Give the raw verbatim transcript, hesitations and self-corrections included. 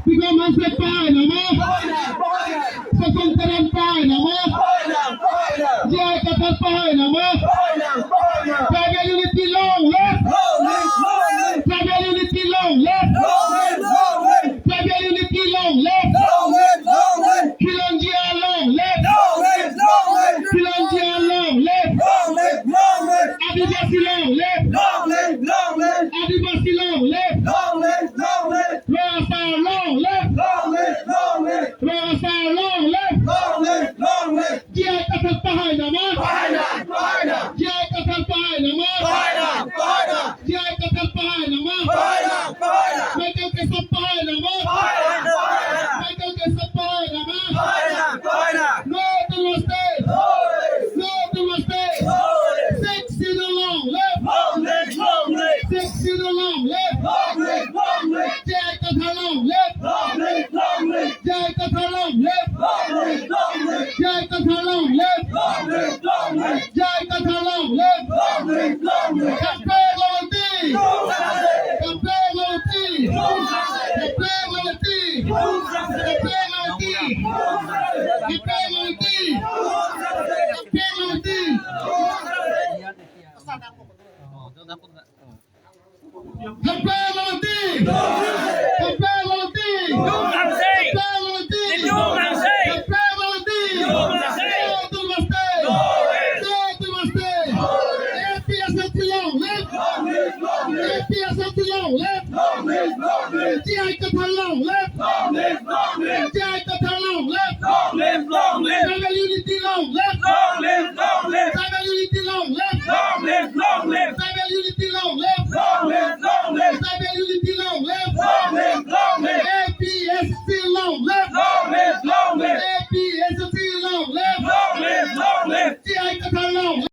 Tigor Hanse pahai nangma. Sosong Teron pahai nangma. J I Kathar pahai nangma. Tribal unity long live. Tribal unity long live. Tribal unity long live. Khilonjia long live. Khilonjia long live. Adivasi long live. Adivasi long live. Rong Asar long live. Rong Asar long live. J I Kathar pahai nangma. J I Kathar pahai nangma. J I Kathar pahai nangma. Michael Kessop pahai nangma. Michael Kessop pahai nangma. No to Mosque. No to Mosque. Sixth Schedule long live. Sixth Schedule long live. J I Kathar long live. J I Kathar long live. J I Kathar long live. J I Kathar long live. Hemprek long live. Hemprek long live. Hemprek long live. Hemprek long live. Hemprek long live. Hemprek long live. Hemprek long live! Hemprek long live! Hemprek long live! Hemprek long live! No to Mosque! No to Mosque! A P H L C long live! A P H L C long live! J I Kathar long live! J I Kathar long live! Tribal unity long live! Tribal unity long live! Tribal unity long live! Tribal unity long live! A P H L C long live! A P H L C long live! J I Kathar long